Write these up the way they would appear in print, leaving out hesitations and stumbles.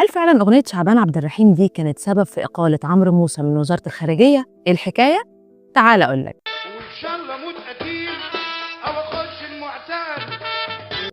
هل فعلا أغنية شعبان عبد الرحيم دي كانت سبب في إقالة عمرو موسى من وزارة الخارجية؟ إيه الحكاية؟ تعال أقول لك. وان شاء الله اموت قتيل او اخش المعتاد.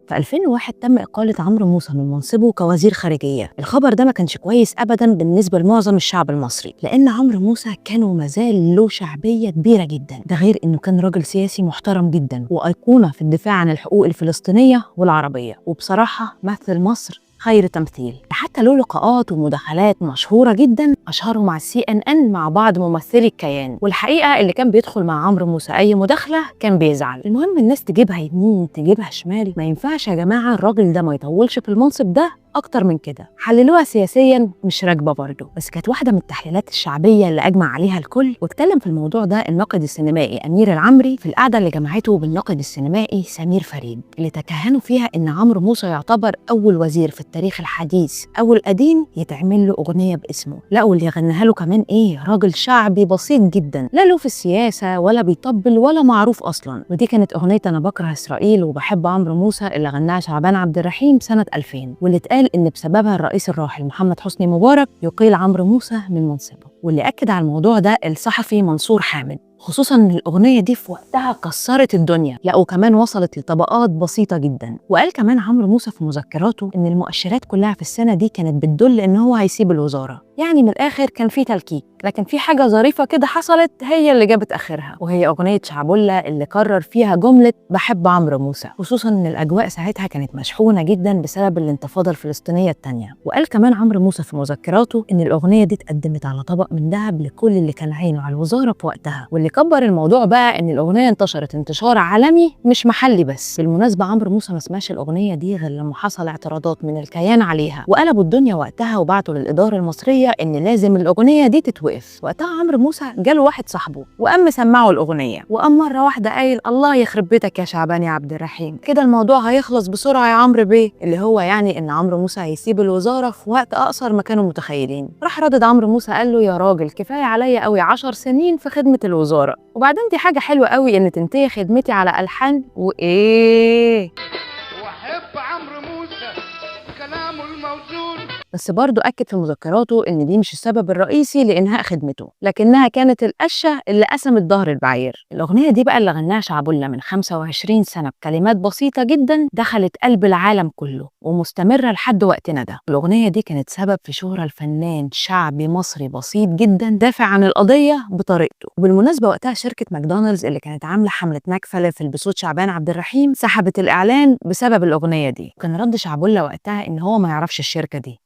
في 2001 تم إقالة عمرو موسى من منصبه كوزير خارجية. الخبر ده ما كانش كويس أبدا بالنسبة لمعظم الشعب المصري، لأن عمرو موسى كان ومازال له شعبية كبيرة جدا، ده غير إنه كان راجل سياسي محترم جدا وأيقونة في الدفاع عن الحقوق الفلسطينية والعربية، وبصراحة مثل مصر خير تمثيل. حتى له لقاءات ومداخلات مشهورة جدا أشهرهم مع CNN مع بعض ممثلي الكيان، والحقيقة اللي كان بيدخل مع عمرو موسى أي مداخلة كان بيزعل. المهم الناس تجيبها يمين تجيبها شمال، ما ينفعش يا جماعة الراجل ده ما يطولش في المنصب ده أكتر من كده. حللوها سياسيا مش راكبة برضه، بس كانت واحدة من التحليلات الشعبية اللي أجمع عليها الكل. واتكلم في الموضوع ده الناقد السينمائي أمير العمري في القعدة اللي جمعته بالناقد السينمائي سمير فريد، اللي تكهنوا فيها إن عمرو موسى يعتبر أول وزير في التاريخ الحديث أو القديم يتعمل له أغنية باسمه. لا واللي غناها له كمان إيه، راجل شعبي بسيط جدا، لا له في السياسة ولا بيطبل ولا معروف أصلا. ودي كانت أغنية أنا بكره إسرائيل وبحب عمرو موسى اللي غناها شعبان عبد الرحيم سنة 2000، واللي اتقال إن بسببها الرئيس الراحل محمد حسني مبارك يقيل عمرو موسى من منصبه. واللي أكد على الموضوع ده الصحفي منصور حامد، خصوصا ان الاغنية دي في وقتها كسرت الدنيا، لا وكمان وصلت لطبقات بسيطة جدا. وقال كمان عمرو موسى في مذكراته ان المؤشرات كلها في السنة دي كانت بتدل ان هو هيسيب الوزارة، يعني من الاخر كان في تلكيك. لكن في حاجة ظريفة كده حصلت هي اللي جابت اخرها، وهي اغنية شعبولة اللي كرر فيها جملة بحب عمرو موسى، خصوصا ان الاجواء ساعتها كانت مشحونه جدا بسبب الانتفاضة الفلسطينية الثانية. وقال كمان عمرو موسى في مذكراته ان الاغنية دي اتقدمت على طبق من ذهب لكل اللي كان عينه على الوزارة في وقتها. واللي كبر الموضوع بقى ان الاغنية انتشرت انتشار عالمي مش محلي بس. بالمناسبة عمرو موسى ما سمعش الاغنية دي غير لما حصل اعتراضات من الكيان عليها، وقلبوا الدنيا وقتها وبعتوا للادارة المصرية ان لازم الاغنية دي تتوقف. وقتها عمرو موسى جاله واحد صاحبه وقام مسمعه الاغنية، وقام مرة واحدة قايل الله يخرب بيتك يا شعبان يا عبد الرحيم، كده الموضوع هيخلص بسرعة يا عمرو بيه، اللي هو يعني ان عمرو موسى هيسيب الوزارة في وقت اقصر ما كانوا متخيلين. راح ردد عمرو موسى قال له يا راجل كفاية عليا قوي 10 سنين في خدمة الوزارة، وبعدين دي حاجة حلوة قوي ان تنتهي خدمتي على الحان وايه. واحب عمرو موسى كلامه الموزون. بس برضه أكد في مذكراته إن دي مش السبب الرئيسي لإنهاء خدمته، لكنها كانت القشة اللي قسمت ظهر البعير. الأغنية دي بقى اللي غناها شعبولة من 25 سنة بكلمات بسيطة جدا دخلت قلب العالم كله ومستمرة لحد وقتنا ده. الأغنية دي كانت سبب في شهرة الفنان شعبي مصري بسيط جدا دافع عن القضية بطريقته. وبالمناسبة وقتها شركة ماكدونالدز اللي كانت عاملة حملة ماكفلافل بصوت شعبان عبد الرحيم سحبت الإعلان بسبب الأغنية دي. كان رد شعبولة وقتها إن هو ما يعرفش الشركة دي.